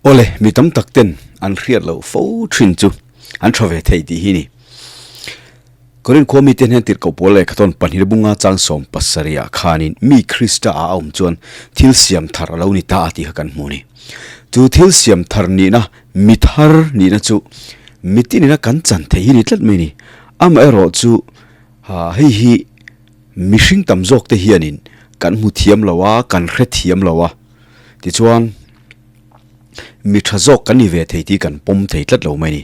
Awle, mi tam tak ten an hriat loh fo thin chu an tha ve thei tih hi ni. Korin khua mite hian tirhkoh pawl lehkhathawn pahnih bunga chang 70 ah khanin mi Krista ah a awm chuan thil siam thar a lo ni ta a tih kha kan hmu a ni. Chu thil siam thar nihna, mi thar nihna chu mitin ina kan chan theih hi ni tlat mai a ni. Amaherawhchu hei hi mihring tam zawk te hianin kan hmu thiam lo a, kan hre thiam lo a. Tichuan, mi tha zawk kan ni ve thei tih kan pawm thei tlat lo mai a ni.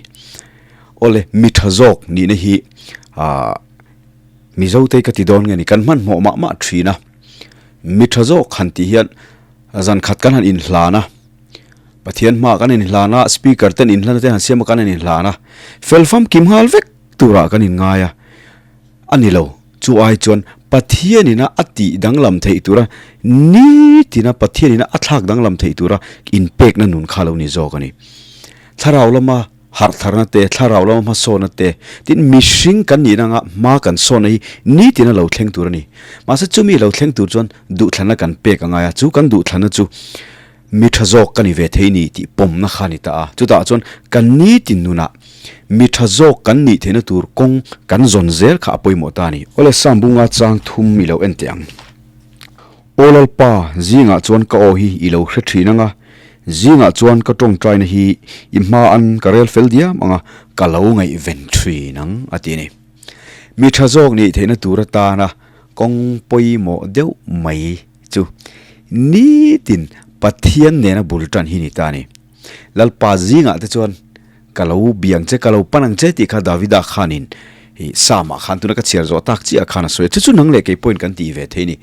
Awle, mi tha zawk nihna hi aah Mizo te ka ti dawn nge ni, kan hmanhmawh mah mah thin a. Mi tha zawk han tih hian zan khat kan han inhlan a, Pathian hmaah kan inhlan a, speaker ten inhlan te han siam a kan han inhlan a, fel famkim nghal vek turah kan inngai a, a ni lo. Chu ai chuan Pathianina a tih danglam theih tura nitina Pathianina a thlak danglam theih tura inpekna nun kha lo ni zawk a ni. Thlarau lama harhtharna te, thlarau lama hmasawnna te, tin mihring kan nihna anga hma kan sawnna hi nitina lo thleng tur a ni. Mahse chumi lo thleng tur chuan duhthlanna kan pek a ngai a, chu kan duhthlanna chu Mi tha zawk ka ni ve thei ni tih pawmna kha a ni ta a. Chutah chuan kan nitin nunah mi tha zawk kan nih theihna tur kawng kan zawn zel kha a pawimawh ta a ni. Awle Sambunga chang thum i lo en teh ang. Aw Lalpa, zingah chuan ka aw hi i lo hre thin ang a, zingah chuan ka tawngtaina hi i hma an ka rel fel diam ang a, ka lo ngaihven thin ang, a ti a ni. Mi tha zawk nih theihna tur atana kawng pawimawh deuh mai chu nitin Pathian nena bul tan hi ni ta a ni. Lalpa zingah te chuan ka lo biang che, ka lo pan ang che tih kha Davida khanin hi Psalm-ah khan tuna ka chhiar zawh tak chiah khan a sawi a. Chu chu nang leh kei pawhin kan tih ve thei a ni.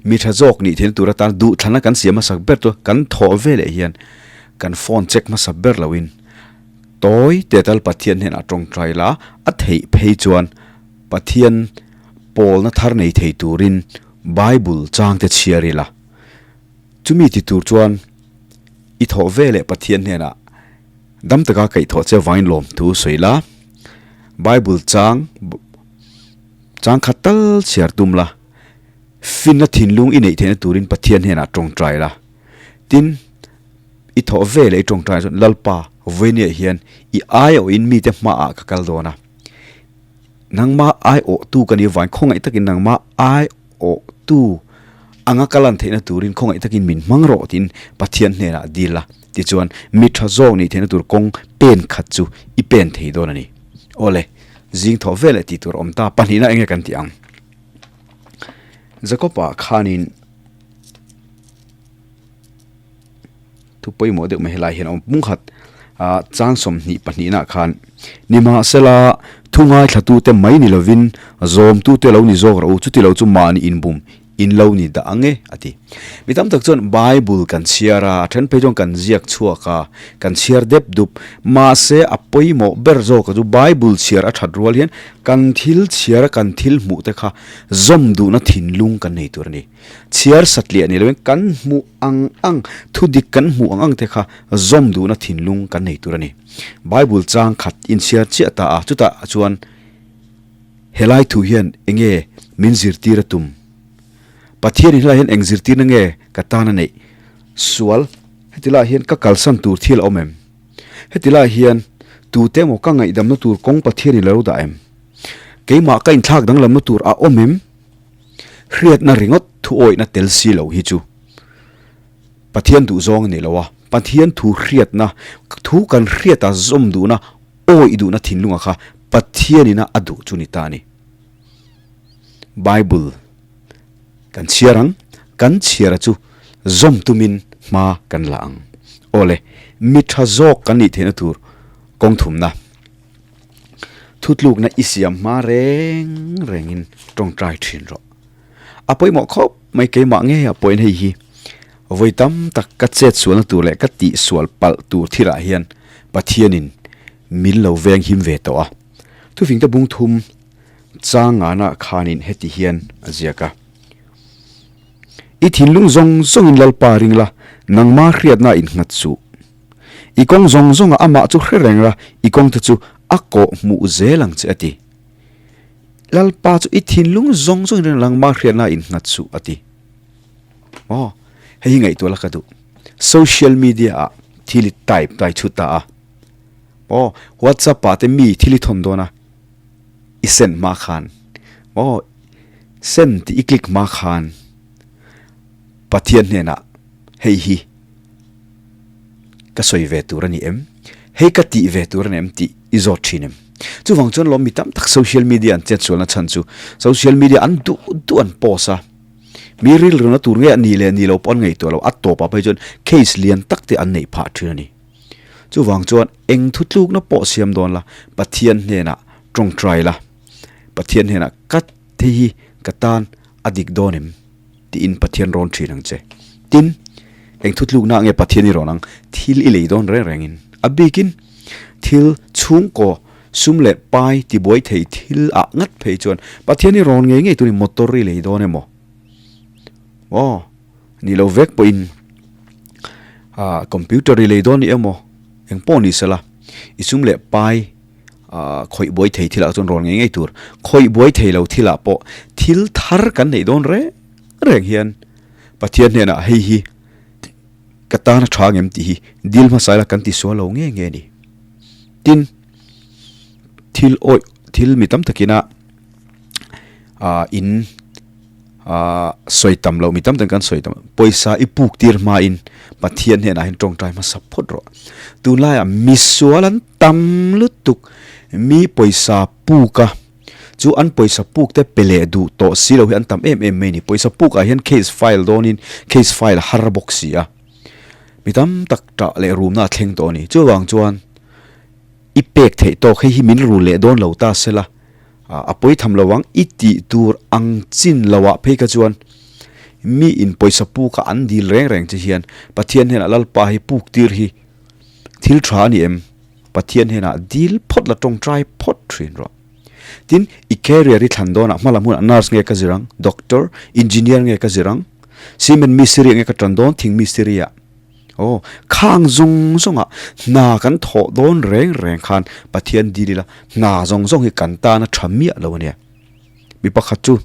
Mi tha zawk nih theihna tur atan duhthlana kan siam hmasak ber chu kan thawh veleh hian kan phone check hmasa ber loin tawi te tal Pathian hnenah tawngtai la a theih phei chuan Pathian pawlna thar nei thei turin Bible changte chhiar ila. Chumi ti tur chuan i thawh ve leh Pathian hnenah dam taka kaihthawh che avangin lawmthu sawi la. Bible chang chang khat tal chhiar tum la. Finna thinlung i neih theihna turin Pathian hnenah tawngtai la. Tin, i thawh ve leh i tawngtai chuan Lalpa vawinia hian i aiawhin mite hmaah ka kal dawn a. Nangmah aiawhtu ka nih avangin khawngaih takin nangmah aiawhtu anga ka lan theihna turin khawngaih takin min hmang rawh tiin Pathian hnenah dil a. Tichuan, mi tha zawk nih theihna tur kawng pen khat chu i pen thei dawn a ni. Awle, zing thawh vel leh tih tur a awm ta. Pahnihna enge kan tih ang? Jakob-ah khanin Thu pawimawh deuh mai helai hian a awm pung khat ah chang 22 nah khan nimahsela thu ngaithlatute mai ni lovin zawmtute lo ni zawk rawh u chuti lo chu mahni inbum in lo ni dah ang e a ti. Mi tam tak chuan Bible kan chhiar a, a then phei chuan kan ziak chhuak a, kan chhiar dep dup. Mahse a pawimawh ber zawk chu Bible chhiar a that rual hian kan thil chhiar a kan thil hmuh te kha zawm duhna thinlung kan nei tur a ni. Chhiar satliah ni loin kan hmuh ang ang, thu dik kan hmuh ang ang te kha zawm duhna thinlung kan nei tur a ni. Bible chang khat inchhiar chiah ta a, chutah chuan helai thu hian enge min zirtir a tum? Pathianin helai hian eng zirtirna nge ka tan a neih? Sual, heti lai hian ka kalsan tur thil a awm em? Heti lai hian tute emaw ka ngaihdamna tur kawng Pathianin a lo dah em? Keimah ka inthlak danglamna tur a awm em? Hriatna ringawt thu awihna tel si lo hi chu Pathian duh zawng a ni lo a, Pathian thu hriatna, thu kan hriata zawm duhna, awih duhna thinlunga kha Pathianina a duh chu ni ta a ni. Bible kan chhiar ang, kan chhiara chu zawm tumin hma kan la ang. Awle, mi tha zawk kan nih theihna tur kawng thumna. Thutlukna i siam hma reng rengin tawngtai thin rawh. A pawimawh khawp mai keimah ngei ah pawhin hei hi vawi tam tak ka chet sualna tur leh ka tih sual palh tur thilah hian Pathianin min lo veng him ve tawh a. Thufingte bung thum chang ngana khanin heti hian a ziak a. I thinlung zawng zawngin Lalpa ring la, nangma hriatna innghat suh. I kawng zawng zawnga amah chu hre reng la, i kawngte chu a kawh hmuh zel ang che, a ti. Lalpa chu i thinlung zawng zawngin reng langma hriatna innghat suh, a ti. Aw, hei hi ngaihtuah la ka duh. Social media ah Thil i type ta i chhut ta a. Aw WhatsApp ah te mi thil i thawn dawn a, i send hma khan aw send tih i click hma khan Pathian hnenah hei hi ka sawi ve tur a ni em? Hei ka tih ve tur a ni em tih i zawt thin em? Chuvang chuan lawm mi tam tak social media an chetsualna chhan chu social media an duh duh an post a, mi rilruna tur nge a nih leh nih loh pawh an ngaihtuah lo, a tawpah phei chuan case lian tak te an neih phah thin a ni. Chuvang chuan eng thutlukna pawh siam dawn la, Pathian hnenah tawngtai la, Pathian hnenah ka thei hi ka tan a dik dawn em? tiin Pathian rawn thin ang che. Tin, eng thutlukna nge Pathian i rawn ang? Thil i lei dawn reng rengin, a bikin thil chhungkaw sum leh pai tibuai thei thil ah ngat phei chuan Pathian i rawn ngei ngei turin motor i lei dawn emaw? Aw, ni lo vek pawhin ah computer i lei dawn ni emaw? Eng pawh ni sela, i sum leh pai ah khawih buai thei thilah chuan rawn ngei ngei tur. Khawih buai thei lo thilah pawh thil thar kan neih dawn reng reng hian Pathian hnenah hei hi ka tan a tha ngem tih hi dil hmasa ila kan ti sual lo nge nge ni. Tin, thil awih thil mi tam takina ah in ah sawi tam loh mi tam tak kan sawi tam pawisa i puk tir hmain Pathian hnenah hian tawngtai hmasa phawt rawh. Tunlaiah misual an tam lutuk mi pawisa puk a chu an pawisa puk te pe leh duh tawh si lo hi an tam em em mai a ni. Pawisa puk ah hian case file dawnin case file har bawk si a mi tam tak tah leh rumna a thleng tawh a ni. Chuvang chuan i pek theih tawk hei hi min rul leh dawn lo ta sela A pawi tham lo ang, i tih tur ang chin lo ah phei kha chuan mi in pawisa puk a an dil reng reng che hian Pathian hnenah Lalpa hi puk tir hi thil tha a ni em? Pathian hnenah dil phawt la tawngtai phawt thin rawh. Tin, i career i thlan dawnah hmalam hunah nurse nge ka zir ang, doctor, engineer nge ka zir ang, cement mistiri nge ka tan dawn, thing mistiri ah. Aw, khang zawng zawngah hna kan thawh dawn reng reng khan Pathian dil ila hna zawng zawng hi kan tan a tha miah lo a nia. Mi pakhat chu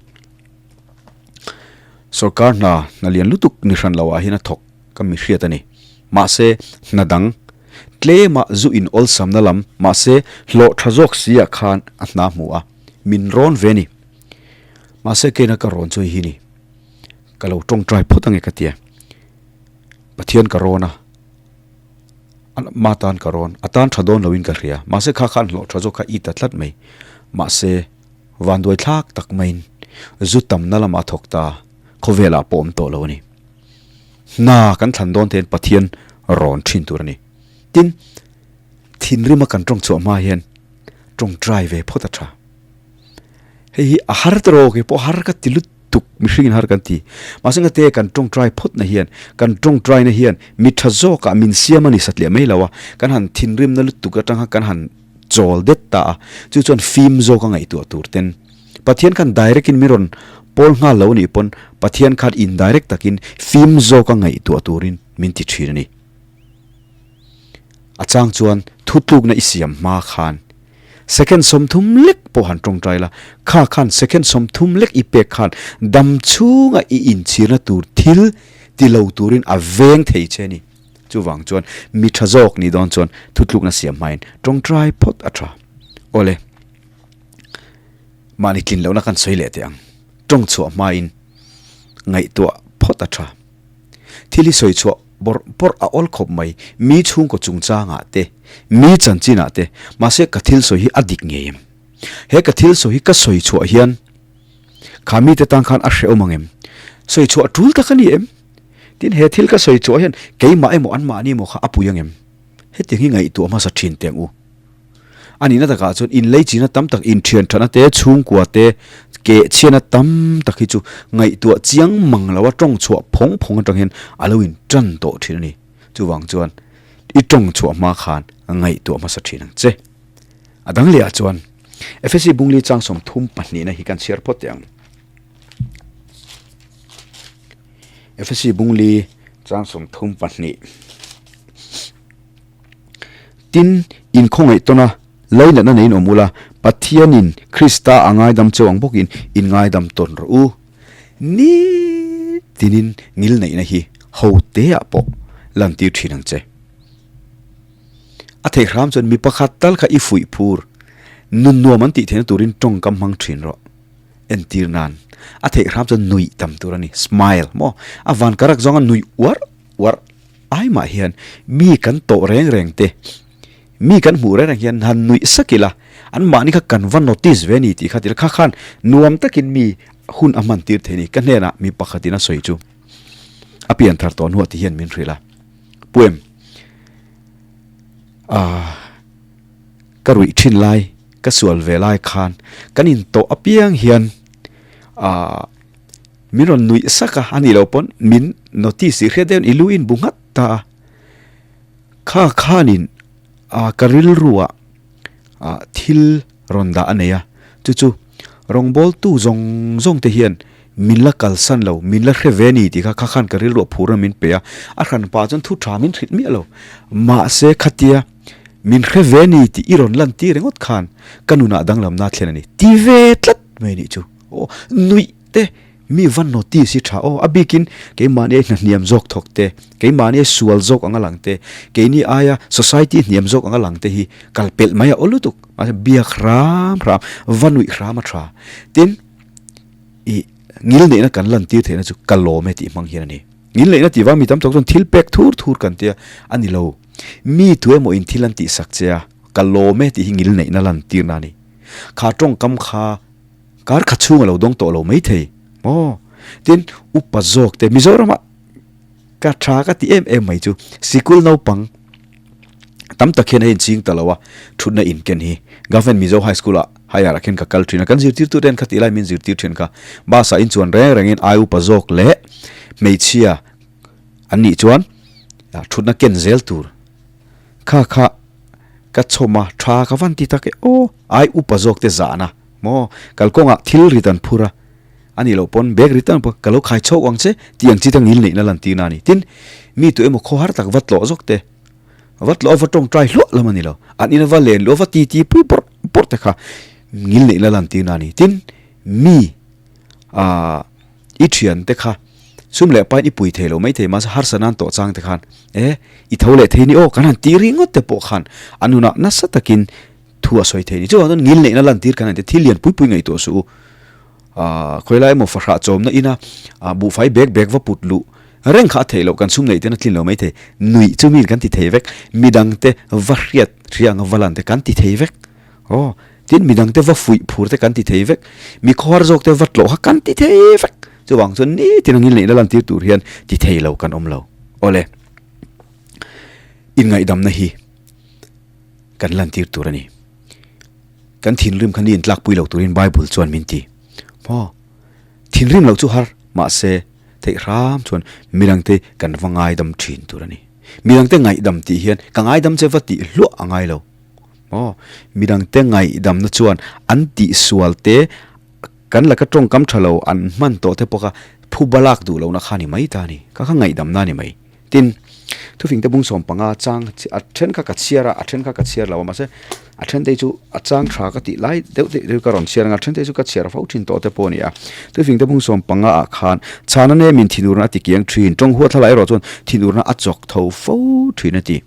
sorkar hna hna lian lutuk ni hran loh ah hian a thawk ka mi hriat a ni. Mahse, hna dang tlema zu in awlsamna lam mahse hlawh tha zawk si ah khan a hna hmu a, min rawn ve a ni. Mahse, keina ka rawn chu hei hi ni. Ka lo tawngtai phawt ange ka tia. Pathian ka rawn a, ma tan ka rawn, a tan tha dawn loin ka hria, mahse kha khan hlawh tha zawk kha i ta tlat mai, mahse vanduai thlak tak maiin zu tamna lamah a thawk ta, khawvelah pawh awm tawh lo a ni. Hna kan thlan dawn te hian Pathian rawn thin tur a ni. Tin, thinrima kan tawng chhuah hma hian tawngtai ve phawt a tha. Hei hi a har ta rawk e pawh har ka ti lut tuk mihringin har kan ti. Mahse ngate kan tawngtai phawtna hian kan tawngtaina hian mi tha zawkah min siam a ni satliah mai lo a, kan han thinrimna lutuk atanga kan han chawl det ta a, chu chuan fim zawk a ngaihtuah tur ten Pathian khan direct in min rawn pawl nghal lo anih pawn Pathian khan indirect takin fim zawk a ngaihtuah turin min ti thin a ni. A chang chuan thutlukna i siam hma khan Second 30 lek pawh han tawngtai la, kha khan second 30 lek i pek khan dam chhunga i inchhirna tur thil ti lo turin a veng thei che a ni. Chuvang chuan mi tha zawk nih dawn chuan thutlukna siam hmain tawngtai phawt a tha. Awle, mahni tlin lohna kan sawi leh teh ang. Tawng chhuah hmain ngaihtuah phawt a tha. Thil hi sawi chhuah bawrh bawrh a awl khawp mai, mi chhungkaw chungchangah te, mi chanchinah te, mahse ka thil sawi hi a dik ngei em? He ka thil sawi hi ka sawi chhuah hian kha mite tan khan a hrehawm ang em? Sawi chhuah tul tak a ni em? Tin, he thil ka sawi chhuah hian keimah emaw anmahni emaw kha a pui ang em? Hetiang hi ngaihtuah hmasa thin teh ang u. A nihna takah chuan inleichina tam tak, inthian thatna te, chhungkua te, keh chhiatna tam tak hi chu ngaihtuah chiang mang loa tawng chhuah phawng phawng atang hian a lo in tan tawh thin a ni. Chuvang chuan i tawng chhuah hma khan ngaihtuah hmasa thin ang che. A dang lehah chuan Efesi Bungli chang 32 na hi kan chhiar phawt teh ang. Efesi Bungli chang 32. Tin, inkhawngaih tawn a, lainatna neiin awm ula, Pathianin Krista a ngaidam cheu ang bawkin in ngaidam tawn rawh u. Ni tinin ngilneihna hi ho teah pawh lantir thin ang che. A theih hram chuan mi pakhat tal kha i fuih phur, nun nuam an tih theihna turin tawngkam hmang thin rawh. Entir nan, a theih hram chuan nuih tam tur a ni, smile maw? A van karak zawnga nuih uarh uarh ai mah hian mi kan tawh reng reng te, mi kan hmuh reng reng hian han nuih sak ila, an mahni kha kan va notice ve a ni tih kha ti ila, kha khan nuam takin mi hun a hman tir thei a ni. Ka hnenah mi pakhatin a sawi chu a pian thar tawh hnuah ti hian min hrilh a, Poem. Ahh ka ruih thin lai ka sual ve lai khan kan in tawh apiang hian ahh min rawn nuih sak a a nih loh pawn min notice tih hriat deuhin i lu in bu nghat ta a kha khanin ah ka rilru ah ah thil rawn dah a nei a chu chu rawngbawltu zawng zawng te hian Min la kalsan lo, min la hre ve ni tih kha kha khan ka rilru a phur a min pe a, a hran pah chuan thu tha min hrilh miah lo. Mahse khatia min hre ve ni tih i rawn lan tir ringawt khan ka nunah danglamna thlen a ni ti ve tlat mai nih chu. Aw nuih te mi va notice hi tha aw, a bikin keimahni ai hna hniam zawk thawk te, keimahni ai sual zawk anga lang te, keini aia society hniam zawk anga lang te hi kal pelh mai a aw lutuk. Mahse biak hram hram, va nuih hram a tha. Tin. I ngilneihna kan lantir theihna chu ka lawm e tih hmang hian a ni. Ngilneihna tih vang mi tam tawk chuan thil pek thur thur kan tia a ni lo. Mi tu emaw in thil an tih sak che a, ka lawm e tih hi ngilneihna lantirna a ni. Kha tawngkam kha kar khat chhung a lo dawng tawh lo mai thei maw? Tin, upa zawk te Mizoramah Ka tha ka ti em em mai chu sikul naupang tam tak hian a inching ta lo a, thutna inken hi Government Mizo High School ah higher ah khin ka kal thin a, kan zirtirtu ten kha tih lai min zirtir thin kha bus ah inchuan reng rengin ai upa zawk leh hmeichhia an nih chuan thutna ken zel tur kha kha ka chhawm a, tha ka van ti tak e aw ai upa zawk te zahna maw kalkawngah thil rit an phur a. A nih loh pawn bag return pawh ka lo khai chhawk ang che tih ang chi te ngil neihna lan tirna a ni. Tin, mi tu emaw khaw har tak va tlawh zawk te, va tlawh a va tawngtai hluah lam a ni lo. An ina va len luh a va ti ti pui bawrh bawrh te kha ngil neihna lan tirna a ni. Tin, mi aah i thian te kha sum leh pain i pui thei lo mai thei mahse harsa nan tawh chang te khan e i tho leh thei ni aw kan han ti ringawt te pawh khan an hunah nasa takin thu a sawi thei a ni. Chuvang chuan ngil neihna lan tir kan han ti thil lian pui pui ngaihtuah suh u. Ahh khawilai emaw fahrah chawmna ina ah buhfai bek bek va put luh reng kha a theih loh kan chhum neih ten a tlin lo mai thei. Nuih chu mi kan ti thei vek, midangte va hriat hria anga va lan te kan ti thei vek. Aw tin midangte va fuih phur te kan ti thei vek, mi khawhar zawk te va tlawh kha kan ti thei vek. Chuvang chuan nitin angin neihna lantir tur hian ti thei lo kan awm lo. Awle inngaihdamna hi kan lantir tur a ni. Kan thinrim kha ni in tlakpui lo turin Bible chuan min ti. Maw? Thinrim loh chu har, mahse theih hram chuan midangte kan va ngaidam thin tur a ni. Midangte ngaihdam tih hian ka ngaidam che va tih hluah a ngai lo. Maw? Midangte ngaihdamna chuan an tihsual te, kan laka tawngkam tha lo an hman tawh te pawh kha phuba lak duh lohna kha a ni mai ta a ni. Kha kha ngaihdamna a ni mai. Tin, thufingte bung 15 chang a then kha ka chhiar a, a then kha ka chhiar lo a, mahse a then te chu a chang tha ka tih lai deuh deuh deuh ka rawn chhiar ang a, a then te chu ka chhiar fo thin tawh te pawh a ni a. Thufingte bung 15 ah khan chhana nemin thinurna a ti kiang thin, tawng huat thlalai erawh chuan thinurna a chawk tho fo thin a ti.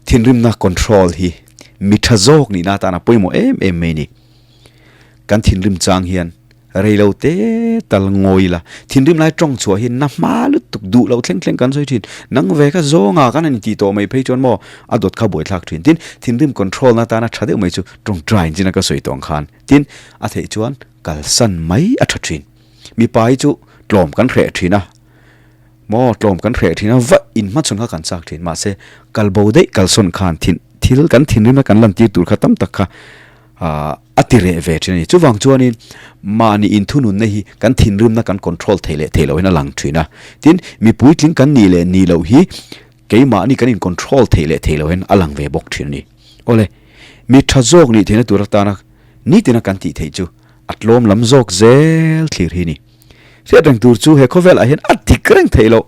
Thinrimna control hi mi tha zawk nihna atana pawimawh em em mai a ni. Kan thinrim chang hian Rei lo te tal ngawi la, thinrim lai tawng chhuah hi na hma lutuk duh loh thleng thleng kan sawi thin. Nang ve kha zawnga kan han intih tawh mai phei chuan maw a dawt kha buaithlak thin. Tin, thinrim control na tana tha deuh mai chu tawngtai in chin a ka sawi tawh ang khan. Tin, a theih chuan kalsan mai a tha thin. Mipa hi chu tlawm kan hreh thin a. Maw tlawm kan hreh thin a, va in hmachhawn kha kan chak thin. Mahse, kal bo daih kalsawn khan thin thil kan thinrimna kan lantir tur kha tam tak kha ah a ti reh ve thin a ni. Chuvang chuanin mahni inthununna hi kan thinrimna kan control theih leh theih lohin a lang thin a. Tin, mi puitling kan nih leh nih loh hi keimahni kan in control theih leh theih lohin a lang ve bawk thin a ni. Awle, mi tha zawk nih theihna tur atana nitina kan tih theih chu a tlawm lam zawk zel thlir hi a ni. Hriat reng tur chu he khawvelah hian a dik reng theih loh,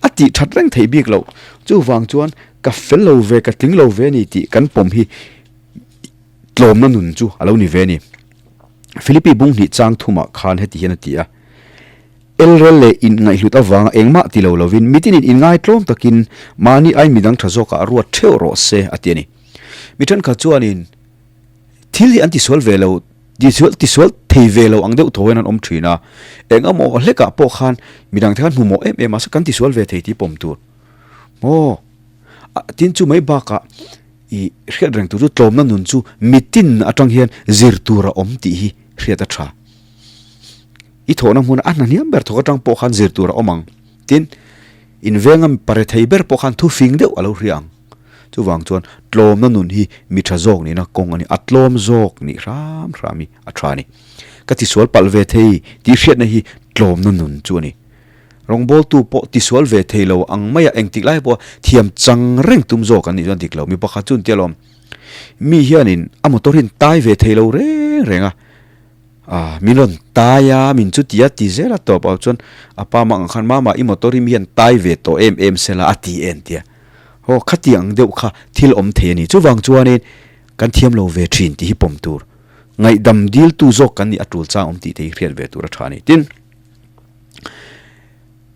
a tih that reng theih bik loh. Chuvang chuan ka fel lo ve, ka tling lo ve a ni tih kan pawm hi tlawmna nun chu a lo ni ve a ni. Philippi bung hnih chang thumah khan heti hian a ti a. Elrel leh inngaihhlut avanga engmah ti lo lovin mitinin inngaitlawm takin mahni ai midang tha zawkah ruat theuh rawh se, a ti a ni. Mi thenkhat chuanin thil hi an tisual ve lo, tisual tisual thei ve lo ang deuh tho hian an awm thin a, eng emaw hlekah pawh khan midangte khan hmu mawh em em a, kan tisual ve thei tih pawm tur maw? Tin chu mai bakah i hriat reng tur chu tlawmna nun chu mitin atang hian zir tur a awm tih hi hriat a tha. I thawhna hmuna a hna hniam ber thawk atang pawh khan zir tur a awm ang. Tin, invenga pare thei ber pawh khan thufing deuh a lo hria ang. Chuvang chuan tlawmna nun hi mi tha zawk nihna kawng a ni, a tlawm zawk nih hram hram hi a tha a ni. Ka tisual palh ve thei tih hriatna hi tlawmna nun chu a ni. Rawngbawltu pawh tisual ve thei lo ang maia engtik lai pawha thiam chang reng tum zawk an nih chuan dik lo. Mi pakhat chu an ti alawm, mi hianin a motor hi an tai ve thei lo reng reng a, Ah, min rawn tai a, min chu ti a ti zel a tawp ah chuan a pa mah ang khan mama i motor hi mi hian tai ve tawh em em sela a ti en tia. Aw khati ang deuh kha thil awm thei a ni. Chuvang chuanin kan thiam lo ve thin tih hi pawm tur. Ngaihdam diltu zawk kan nih a tul chang awm tih te hi hriat ve tur a tha a ni. Tin,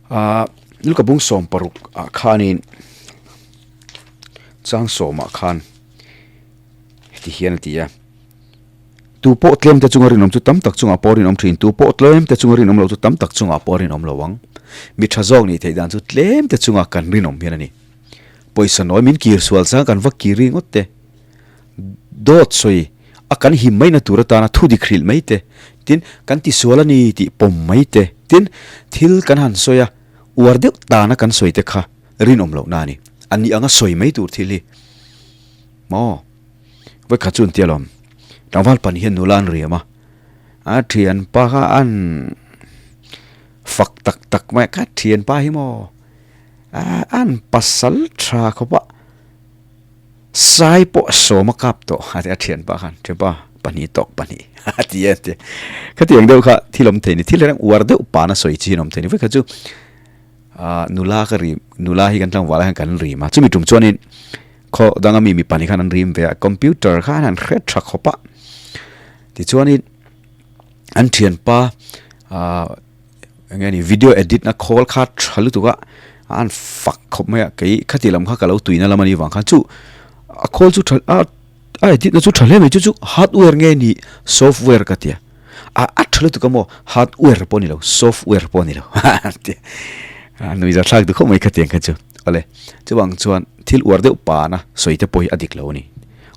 ah Luka bung 16 ah khanin chang sawmah khan heti hian a ti a. Tu pawh tlem te chunga rinawm chu tam tak chungah pawh rinawm thin, tu pawh tlem te chunga rinawm loh chu tam tak chungah pawh rinawm lo ang. Mi tha zawk nih theih dan chu tlem te chunga kan rinawm hian a ni. Pawisa nawi min kir sual chang kan va kir ri ngawt te, dawt sawi a kan him maina tur atana thu dik hrilh mai te, tin kan ti sual a ni tih pawm mai te, tin thil kan han sawi a uar deuh tana kan sawi te kha rinawm lohna a ni. A nih anga sawi mai tur thil hi maw? Vawikhat chu an ti alawm, tlangval pan hian nula an riam a, a thianpa kha an fak tak tak mai a, ka thianpa hi maw an pasal tha khawp a, sai pawh sawm a kap tawh a ti a thianpa khan, thianpa pahnih tawk pahnih a ti a ti, khatiang deuh kha thil awm thei a ni, thil reng uar deuh pana sawi chi an awm thei a ni, vawikhat chu. Ahh nula ka rim nula hi kan tlangval ah hian kan rim a chumi tum chuanin khaw danga mi mipa ni khan an rim ve a computer khan an hre tha khawp a tichuanin an thianpa ahh eng nge ni video edit na khawl kha tha lutuk a an fak khawp mai a kei khati lam kha ka lo tuina lam a nih vang khan chu a khawl chu tha a a edit na chu tha hle mai chu chu hardware nge ni software ka tia. A a tha lutuk a maw hardware pawh a ni lo software pawh a ni lo a nuihza thlak duh khawp mai khatiang kha chu awle chuvang chuan thil uar deuh pana sawi te pawh hi a dik lo a ni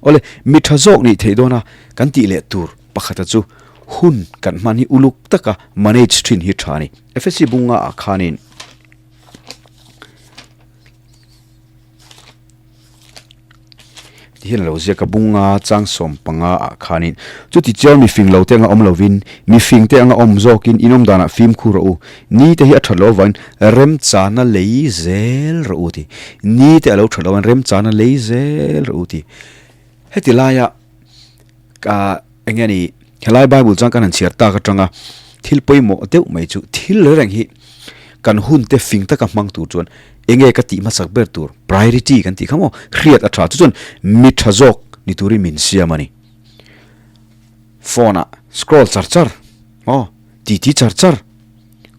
awle mi tha zawk nih theih dawn a kan tih leh tur pakhata chu hun kan hman hi uluk taka manage thin hi tha a ni Efesi bunga ah khanin Ti hian a lo ziak a, bunga chang 15 ah khanin chuti chiang mi fing lo te anga awm lovin, mi fing te anga awm zawkin in awm danah fimkhur rawh u, ni te hi a that loh avangin remchana lei zel rawh u ti. Ni te a lo that loh avangin remchana lei zel rawh u ti. Heti laia ka Eng nge ni, helai Bible chuan kan han chhiar tak atanga thil pawimawh deuh mai chu thil reng hi kan hun te fing taka hmang tur chuan eng nge ka tih hmasak ber tur priority kan tih kha maw hriat a tha chu chuan mi tha zawk ni turin min siam a ni. Phone ah scroll char char maw titi char char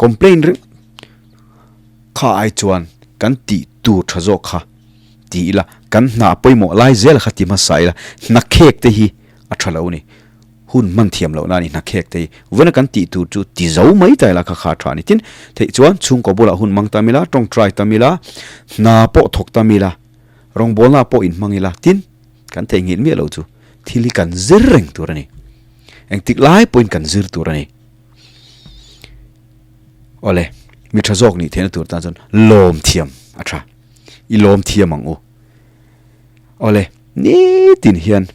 complain ringawt kha ai chuan kan tih tur tha zawk kha ti ila kan hna pawimawh lai zel kha ti hmasa ila hna khek te hi A tha lo ni. Hun hman thiam loh na ni hna khek te hi. Vawiina kan tih tur chu ti zo mai ta ila kha kha a tha ni. Tin, theih chuan chhungkaw bulah hun hmang tam ila, tawngtai tam ila, hna pawh thawk tam ila, rawngbawlna pawh inhmang ila, tin, kan theihnghilh miah lo chu thil hi kan zir reng tur a ni. Engtik lai pawhin kan zir tur a ni. Awle, mi tha zawk nih theihna tur tan chuan lawm thiam a tha. I lawm thiam ang u. Awle, nitin hian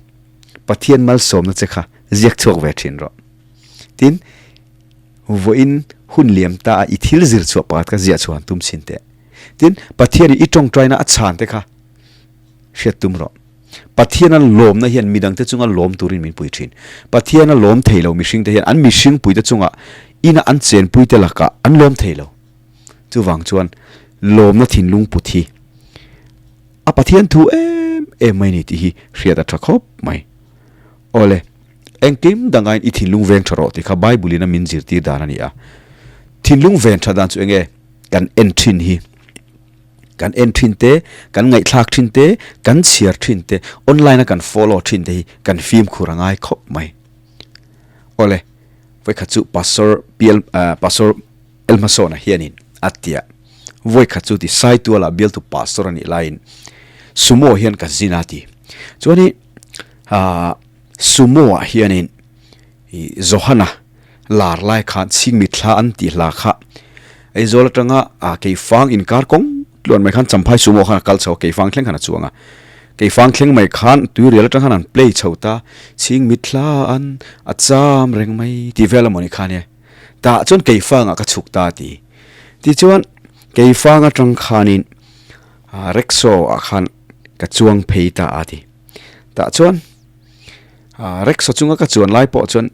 Pathian malsawmna che kha ziak chhuak ve thin rawh. Tin, vawiin hun liam ta a i thil zir chhuah pakhat kha ziah chhuah han tum chhin teh. Tin, Pathianin i tawngtaina a chhan te kha hriat tum rawh. Pathiana lawmna hian midangte chunga lawm turin min pui thin. Pathiana lawm thei lo mihringte hian an mihring puite chunga ina an chenpuite lakah an lawm thei lo. Chuvang chuan lawmna thinlung put hi A Pathian thu em em mai ni tih hi hriat a tha khawp mai. Awle, engkim dangain i thinlung veng tha rawh tih kha Bible in a min zirtir dan a ni a. Thinlung ven tha dan chu enge kan en thin hi. Kan en thin te, kan ngaihthlak thin te, kan chhiar thin te, online a kan follow thin te hi kan fimkhur a ngai khawp mai. Awle, vawikhat chu Pastor PL Pastor Elhmasawna hianin a tia, vawikhat chu ti Saituala bialtu pastor a nih laiin Sumo hian ka zin a ti. Chuanin Sumo ah hianin I Johana lar lai khan chhingmi thla an tih hla kha Aizawl atanga ah Keifang inkar kawng tluan mai khan Champhai Sumo khan a kal chho a, Keifang thleng khan a chuang a. Keifang thleng mai khan tuirial atang khan an play chho ta, chhingmi thla an a cham reng mai tih vel amawni khan e. Tah chuan Keifang ah ka chhuk ta ti. Tichuan Keifang atang khanin ah rickshaw ah khan ka chuang phei ta a ti. Tah chuan. Rickshaw chunga ka chuan lai pawh chuan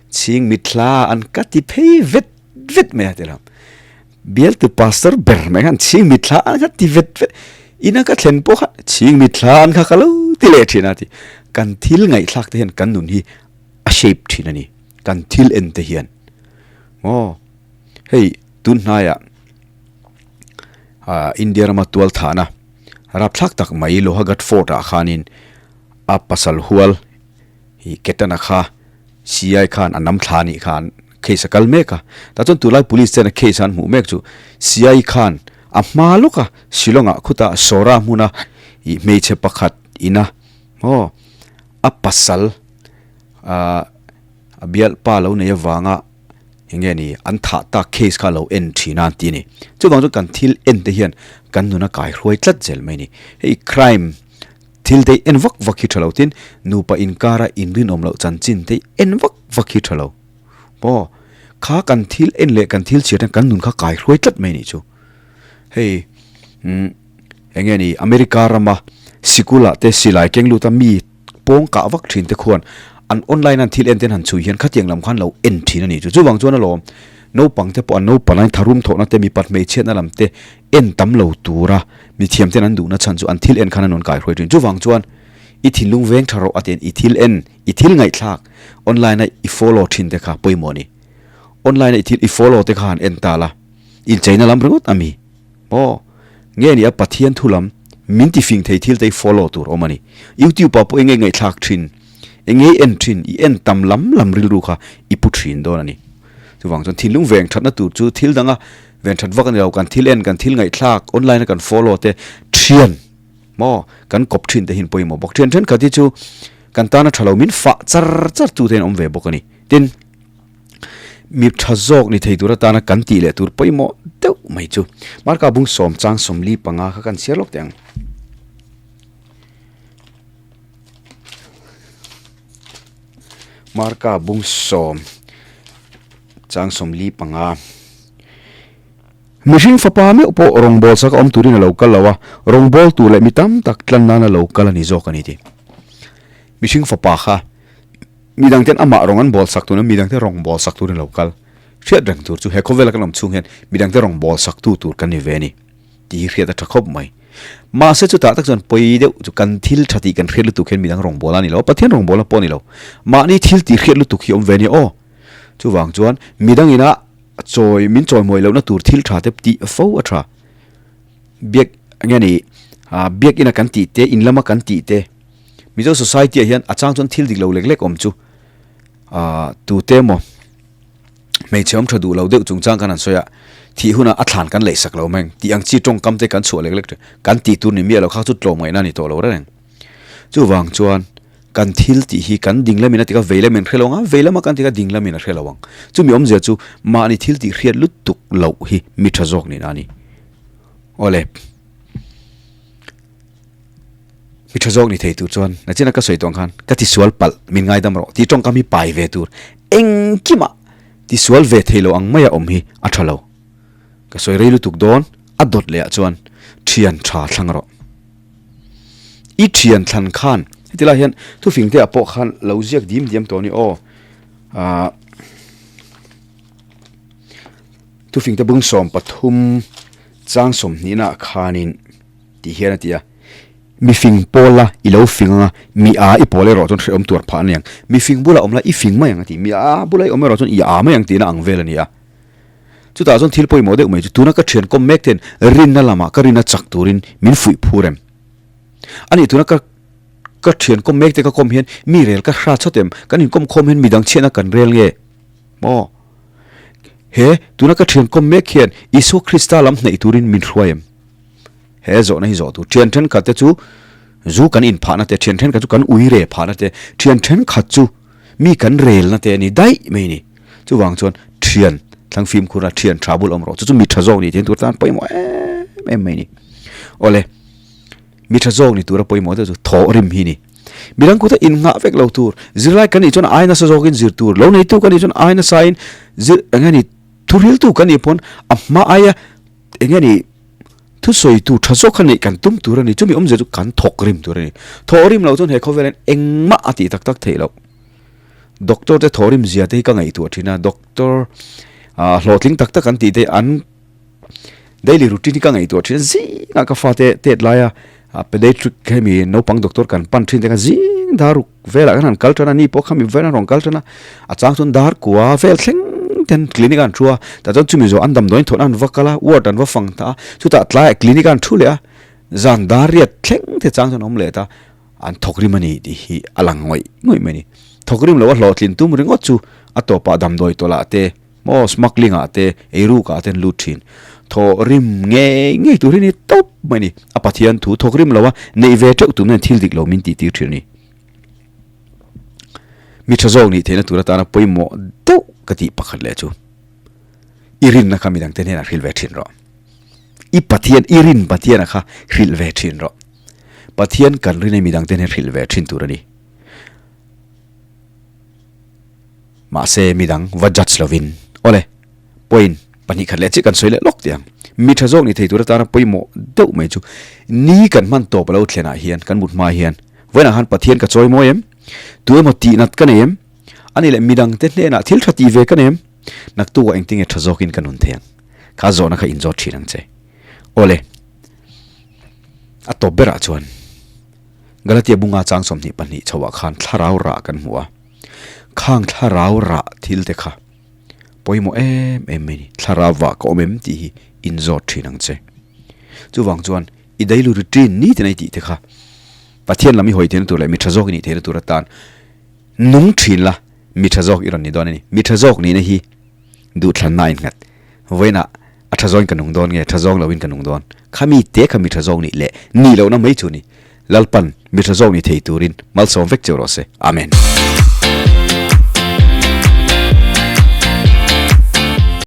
chhing mitthla an ka ti phei vet vet mai a ti lo. Bialtu pastor ber mai khan chhing mitthla an kha ti vet vet ina ka thlen pawh kha chhing mitthla an kha ka lo ti leh thin a ti. Kan thil ngaihthlak te hian kan nun hi a shape thin a ni. Kan thil en te hian. Maw hei tun hnaiah India rama tual thahna rapthlak tak mai Lohagarh Fort ah khanin A pasal hual hi Ketana kha CI khan a nam thla anih khan case a kal mek a. Tah chuan tunlai police ten a case an hmuh mek chu CI khan a hma lawk a Shillong ah khutah Sora hmuna ih hmeichhe pakhat ina maw a pasal ah a bialpa lo nei avanga eng nge ni an thah tak case kha lo en thin a an ti a ni. Chuvang chuan kan thil en te hian kan nuna kaihruai tlat zel mai a ni. Hei crime. Thil te en vak vak hi tha lo tin nupa inkara inrinawm loh chanchin te en vak vak hi tha lo. Aw, kha kan thil en leh kan thil chhiat hian kan nun kha kai hruai tlat mai nih chu. Hei, umm, eng nge ni, America rama sikula te silai keng luta mi pawng kah vak thin te khuan an online an thil en ten han chhui hian khatiang lam khan lo en thin a nih chu. Chuvang chuan alawm, naupang te pawh an naupan a tharum thawhna te mipat hmeichhiatna lam te en tam lo tura mithiam ten an duhna chhan chu an thil en khan an rawn kai hruai thin. Chuvang chuan i thinlung veng tha rawh a tiin i thil en, i thil ngaihthlak online a i follow thin te kha pawimawh a ni. Online a i thil i follow te kha han en ta la, incheina lam ringawt a mi? Aw, nge ni a Pathian thu lam min ti fing thei thil te i follow tur awm a ni. YouTube ah pawh enge ngaihthlak thin, enge i en thin, i en tam lam lam rilru kha i pu thin dawn a ni. Chuvang chuan thinlung veng thatna tur chu thil danga Ven that vak a ni lo, kan thil en, kan thil ngaihthlak, online a kan follow te thian maw kan kawp thin te hi an pawimawh bawk. Thian thenkhat hi chu kan tana tha lo min fah char char tu te an awm ve bawk a ni. Tin, mi tha zawk ni thei tur atana kan tih leh tur pawimawh deuh mai chu Marka bung sawm chang 45 kha kan chhiar lawk teh ang. Marka bung sawm chang 45. Mihring fapa meuh pawh rawngbâwl sak a awm turin a lo kal lo a, rawngbâwl tur leh mi tam tak tlan nana lo kal a ni zawk a ni tih. Mihring fapa kha mi dangten amah rawng an bâwl sak tuna mi dangte rawngbâwl sak turin a lo kal. Hriat reng tur chu he khawvela kan awm chhung hian mi dangte rawngbâwl saktu tur kan ni ve a ni tih hi hriat a tha khawp mai. Mahse chutah tak chuan pawi deuh chu kan thil tha tih kan hriat lutuk hian mi dang rawngbâwl a ni lo a, Pathian rawngbâwl a pawh a ni lo. Mahni thil tih hriat lutuk hi awm ve a ni aw. Chuvang chuan mi dangina Chawi, min chawimawi lohna tur thil tha te tih fo a tha. Biak nge ni, biak ina kan tih te, in lama kan tih te, Mizo society ah hian a chang chuan thil dik lo lek lek awm chu tute emaw hmeichhe awm tha duh lo deuh chungchang kan han sawi a, thih hunah a thlan kan leihsak lo mai ang tih ang chi tawngkam te kan chhuah lek lek thin. Kan tih tur ni miah lo kha chu tlawmngaihna a ni tawh lo reng. Chuvang chuan kan thil tih hi kan ding lamin a tika vei lamin hre lo ang a, vei lama kan tika ding lamin a hre lo ang. Chumi awmzia chu mahni thil tih hriat lutuk loh hi mi tha zawk nihna a ni. Awle, mi tha zawk ni thei tur chuan nachina ka sawi tawh ang khan ka tisual palh min ngaidam rawh tih tawngkam hi pai ve tur engkimah tisual ve thei lo ang maia awm hi a tha lo. Ka sawi rei lutuk dawn a dawt leh ah chuan thian tha thlang rawh. I thian thlan khan heti lai hian thufing te ah pawh khan lo ziak dim diam tawh a ni aw ah thufing te bung 13 chang 20 ah khanin tih hian a ti a mifing pawl la i lo fing anga mi a i pawl erawh chuan hrehawm tuar phah a ni ang mifing bulah awm la i fing mai ang a ti mi a bula i awm erawh chuan i a mai ang tihna ang vel a ni a. Chutah chuan thil pawimawh deuh mai chu tuna ka thian kawm mek ten rinna lamah ka rinna chak turin min fuih phur em? A nih tuna ka ka thian kawm mek te ka kawm hian mi rel ka hra chawt em? Kan inkawm khawm hian midang chhiatna kan rel nge? Maw? He tuna ka thian kawm mek hian Isua Krista lam hnaih turin min hruai em? He zawhna hi zawh tur. Thian thenkhat te chu zu kan inphahna te, thian thenkhat chu kan ui re phahna te, thian thenkhat chu mi kan relna te a ni daih mai a ni. Chuvang chuan thian thlang fimkhur a, thian tha bul awm rawh. Chu chu mi tha zawk ni thein tur tan pawimawh em em mai a ni. Awle, mi tha zawk ni tura pawimawh deuh chu thawh rim hi a ni. Midang kuta innghah vek lo tur, zirlai kan nih chuan ai nasa zawkin zir tur, lo neitu kan nih chuan ai nasain zir eng nge ni thuriltu kan nih pawn a hma aia eng nge ni Thusawitu tha zawk kha neih kan tum tur a ni. Chumi awmzia chu kan thawk rim tur a ni. Thawh rim loh chuan he khawvel hian engmah a tih tak tak theih loh. Doctor te thawh rim zia te hi ka ngaihtuah thin a, doctor hlawhtling tak tak an tih te an daily routine hi ka ngaihtuah thin a, zingah ka fate tet laia pediatric hemi naupang doctor kan pan thin te kha zing dar ruk velah khan han kal tan a, ni pawh khami velah an rawn kal tan a, a chang chuan dar kua vel thleng ten clinic ah an thu a, tah chuan chumi zawh an damdawiin thawhna an va kal a, ward an va fang ta a, chutah tlaiah clinic ah an thu leh a, zan dar riat thleng te chang chuan an awm leh ta, an thawk rim a ni tih hi a lang ngawih ngawih mai a ni. Thawk rim loh a hlawhtlin tum ringawt chu a tawpah damdawi tawlh ah te Maw smuggling ah te, eiruk ah te an lut thin. Thawh rim ngei ngei tur hi ni tawp mai ni. A Pathian thu thawk rim lo a, neih ve teuh tum hian thil dik lo min tih tir thin a ni. Mi tha zawk nih theihna tur atana pawimawh deuh ka tih pakhat leh chu, i rinna kha midangte hnenah hrilh ve thin rawh. I Pathian, i rin Pathiana kha hrilh ve thin rawh. Pathian kan rin hi midangte hnen hrilh ve thin tur a ni. Mahse midang va judge lovin, Awle, point 2 khat leh chiah kan sawi leh lawk tih ang. Mi tha zawk ni thei tur atana pawimawh deuh mai chu ni kan hman tawp a lo thlenah hian, kan mut hma hian, vawiinah khan Pathian ka chawi mawi em? Tu emaw tih nat ka nei em? A nih leh midangte hnenah thil tha tih ve ka nei em? Naktukah engtinge tha zawkin ka nun thei ang? Kha zawhna kha inzawt thin ang che. Awle, a tawp berah chuan Galatia bunga chang 22 chhoah khan thlarau rah kan hmu a. Khang thlarau rah thil te kha pawimawh em em mai ni. Thlarau vah ka awm em tih hi inzawt thin ang che. Chuvang chuan i daily routine ni tina i tih te kha Pathian lam i hawi theihna tur leh mi tha zawk i nih theihna tur atan nung thin la mi tha zawk i rawn ni dawn a ni. Mi tha zawk nihna hi duhthlanna a innghat. Vawiinah A tha zawngin ka nung dawn nge tha zawng loin ka nung dawn? Kha mi te kha mi tha zawng nih leh nih lohna mai chu ni. Lalpan mi tha zawng ni thei turin malsawm vek cheu rawh se. Amen.